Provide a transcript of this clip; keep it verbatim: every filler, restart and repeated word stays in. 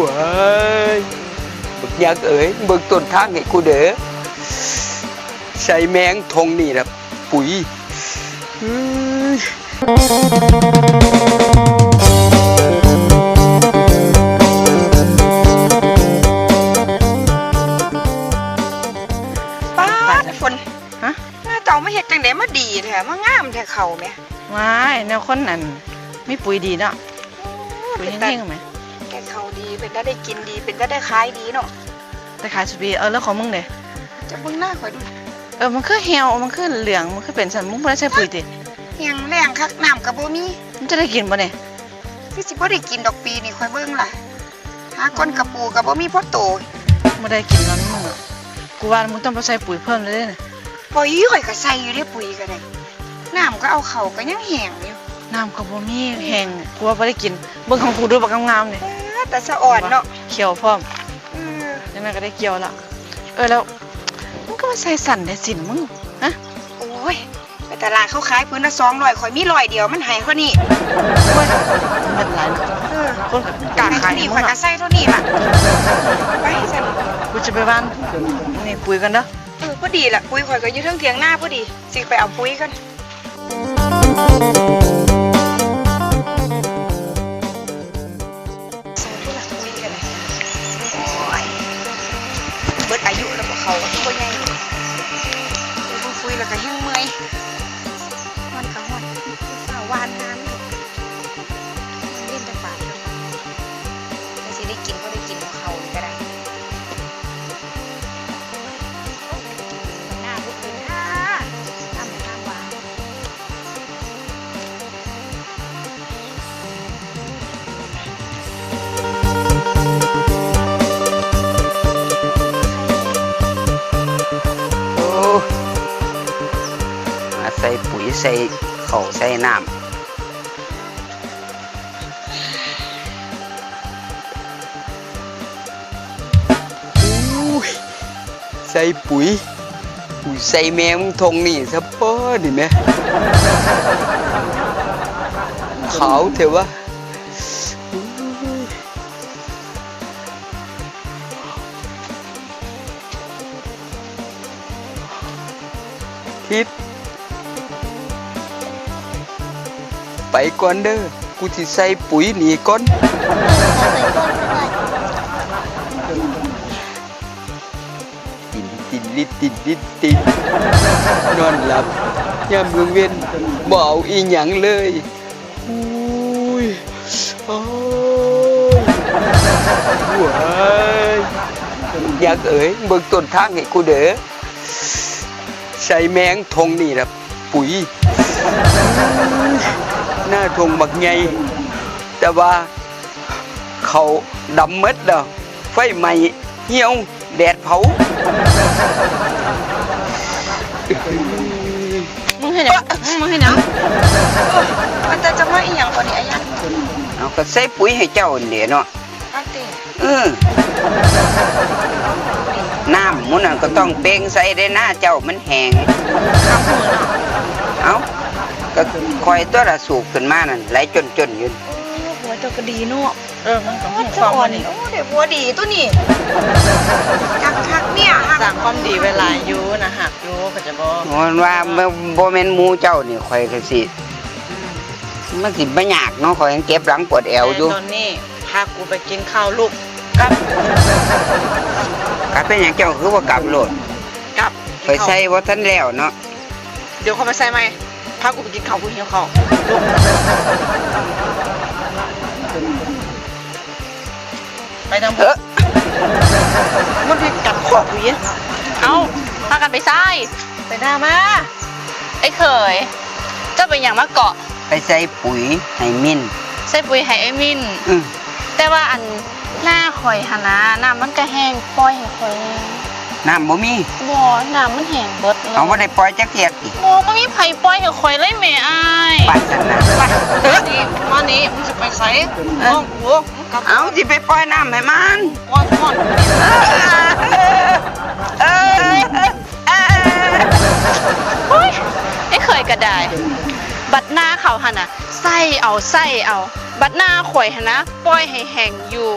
ว้าย บักยักษ์เอ๋ย เบิ่งต้นทางให้กูเด้อ ใส่แมงทงนี่ล่ะ ปุ๋ย เฮ้ย ป๊าด ฝน ฮะ หน้าเจ้ามาเฮ็ดจั่งใด๋มาดีแท้ มางามแท้ เข้าแหม ว้าย แนวคนนั่น มีปุ๋ยดีเนาะ โอ้ ปุ๋ย เป็นตา เฮงๆแหม แต่เข้าดี เป็นตาได้กินดี เป็นตาได้ขายดีเนาะ แต่ขายสุปี เออ แล้วของมึงเด้ จะเบิ่งหน้าข่อยดู เออ มันคือเหี่ยว มันคือเหลือง มันคือเป็นซั่น มึงบ่ได้ใส่ปุ๋ยติ เหี่ยงแล้งคัก น้ำก็บ่มี มันจะได้กินบ่เนี่ย คือสิบ่ได้กินดอกปีนี้ ข่อยเบิ่งล่ะ หาก้นกระปูก็บ่มีพอโต บ่ได้กินแล้วมึงอะ กูว่ามึงต้องไปใส่ปุ๋ยเพิ่มเลยเด้อ โอ้ย ข่อยก็ใส่อยู่เด้ ปุ๋ยก็ได้ น้ำก็เอาเข้าก็ยังแห้งอยู่ น้ำก็บ่มี แห้ง กูว่าบ่ได้กิน เบิ่งของกูดูบักงามๆนี่ เออ แต่สะอ่อนเนาะ เขียวพร้อม เออ จั่งนั้นก็ได้เกี่ยวละ เออ แล้วมึงก็มาใส่สั้นแท้สิ้นมึง ฮะ โอ้ย ไปตลาดเขาขายผืนละสองร้อย ข่อยมีร้อยเดียว มันให้เท่านี้ โอ้ย มันหลาย เออ คนก็กล้าขาย นี่ มึง ข่อยก็ อะ ใส่เท่านี้ล่ะ ไปซั่น กูจะไปหว่านนี่ปุ๋ยกันเด้อ เออ พอดีล่ะ ปุ๋ยข่อยก็อยู่เทิงเถียงนาพอดี สิไปเอาปุ๋ยกัน ใส่ผู้หลักคุยกันเลย โอ้ย เบิดอายุแล้วบ่ เขาก็คือบ่ใหญ่ ไปคุยแล้วก็แฮงเมื่อย ฮ้อนก็ฮ้อน ฟ้าวหว่านน้ำอยู่ เล่นแต่ปากเดียวกัน แต่สิได้กินบ่ได้กินของเขานี่ก็ได้ หน้าลุกเลยค่ะ ทำทำวาง โอ้ มาใส่ปุ๋ย ใส่ข้าว ใส่น้ำ อู้ย ใส่ปุ๋ย กูใส่แมงทงนี่ซะเปิ้นนี่แหม ขาวแท้วะ ทิพย์ ไปก่อนเด้อ กูสิใส่ปุ๋ยหนีก่อน ตินตินลิดตินลิดติน นอนหลับ ยามกลางเว็น บ่เอาอีหยังเลย อุ้ย โอ้ย ว้าย ยักษ์เอ๋ย เบิ่งต้นทางให้กูเด้อ ใส่แมงทงนี่ล่ะ ปุ๋ย หน้าทงบักใหญ่ แต่ว่า เขาดำหมดแล้ว ไฟไหม้ เหี่ยว แดดเผา มึงเฮ็ดหยัง มึงเฮ็ดหยัง มันแต่จะมาอีหยังกว่านี้ อายัน เอาก็ใส่ปุ๋ยให้เจ้านี่เนาะ เอาติ เออ น้ำหมู่นั่นก็ต้องเป่งใส่เด้ นาเจ้ามันแห้ง ครับผมเนาะ เอ้า ก็ข่อยตัวละสูบขึ้นมานั่น ไหลจ่นๆอยู่ โอ้ ผัวเจ้าก็ดีเนาะ เออ มันก็ฮู้ความว่านี่ โอ้ ได้ผัวดีตัวนี้ คักคักเนี่ย สร้างความดีไว้หลายอยู่นะ ฮักอยู่ เข้าใจบ่ มันว่าบ่ บ่แม่นหมู่เจ้านี่ ข่อยก็สิ มันสิบ่ยากเนาะ ข่อยยังเจ็บหลังปวดแอวอยู่ แต่ตอนนี้พากูไปกินข้าวลูก กลับ กลับเป็นหยังเจ้าคือว่ากลับโลด กลับ ไปใส่บ่ทันแล้วเนาะ เดี๋ยวเขามาใส่ใหม่ พากูไปกินข้าว กูหิวข้าว ไปนำ เออ มันไปกัดคอกูอีก เอ้า พากันไปใส่ ไปนามา ไอ้เขย เจ้าเป็นหยังมาเกาะ ไปใส่ปุ๋ยให้มิน ใส่ปุ๋ยให้ไอ้มิน อืม แต่ว่าอันนาข่อยหั่นนะ น้ำมันก็แห้ง ปล่อยให้ข่อยแน่ น้ำบ่มี บ่ น้ำมันแห้งเบิดแล้ว เอาบ่ได้ปล่อยจักเทื่อติ บ่ บ่มีไผปล่อยให้ข่อยเลยแหมอ้าย ปานนั้นนะ ไป มานี่ มานี่ มึงสิไปไส เออ โอ้โห เอาสิไปปล่อยน้ำให้มัน ปล่อยก่อน เออ เออ เออ โอ้ย ไอ้เขยก็ได้ บัดนาเขาหั่นน่ะ ใส่เอา ใส่เอา บัดนาข่อยหั่นนะ ปล่อยให้แห้งอยู่